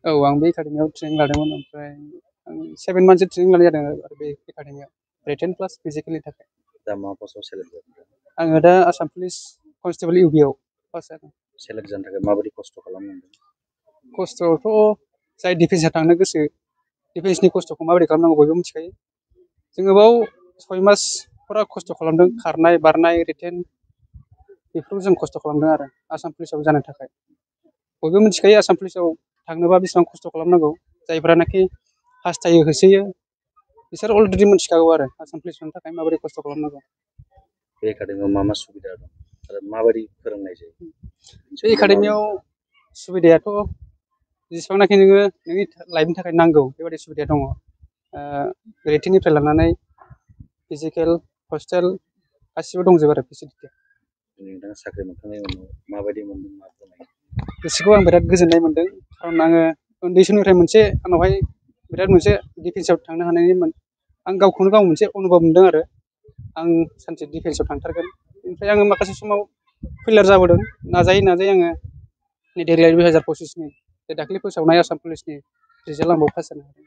औ आं बे एकाडेमियाव ट्रेनिं लादोंमोन ओमफ्राय आं 7 मान्थसो ट्रेनिं लानाय जादों आरो बे एकाडेमियाव रिटेन प्लास फिजिकेलनि थाखाय। दा मा पस्टआव सेलेक्ट जादों? आङो दा आसाम पुलिस कनस्टेबल इउबिआव पास जादों। सेलेक्ट जानो थाखाय माबायदि खस्थ' खालामनांगौ? खस्थ'आथ' जाय डिफेन्सआव थांनो गोसो डिफेन्सनि खस्थ'खौ माबोरै खालामनांगौ बयबो मिथिखायो। जोङो बाव 6 मास फुरा खस्थ' खालामदों खारनाय बारनाय रिटेन बेफोरखौ जों खस्थ' खालामदों आरो आसाम पुलिसाव जानो थाखाय। बयबो मिथिखायो आसाम पुलिसाव थांनोबा बेसेबां खस्थ' खालामनांगौ जायफ्रानाखि हास्थायो होसोयो बिसोर अलरेडि मिथिखागौ आरो आसाम पुलिस मोननो थाखाय माबोरै खस्थ' खालामनांगौ। बे एकाडेमियाव मा मा सुबिदा दं आरो माबायदि फोरोंनाय जायो? बे एकाडेमियाव सुबिदायाथ' जेसेबांनाखि नोङो नोंनि लाइफनि थाखाय नांगौ बेबायदि सुबिदाया दङ। रिटेननिफ्राय लानानै फिजिकेल हस्टेल गासिबो दंजोबो आरो फेसिलिटिया। नोंथाङा साख्रि मोनखांनायनि उनाव माबायदि मोनदों मा फोरमायो? गोसोखौ आं बिराद गोजोननाय मोन्दों खारन आङो उन्दै समनिफ्राय मोनसे आंनावहाय बिराद मोनसे डिफेन्सआव थांनो हानायनि आं गावखौनो गाव मोनसे अनुभब मोनदों आरो आं सानसे डिफेन्सआव थांथारगोन। ओमफ्राय आङो माखासे समाव फेलियार जाबोदों नाजायै नाजायै आङो नै देग्लाय 2025नि दाख्लै फोसावनाय आसाम पुलिसनि रिजाल्ट आं बाव पास जानो हादों।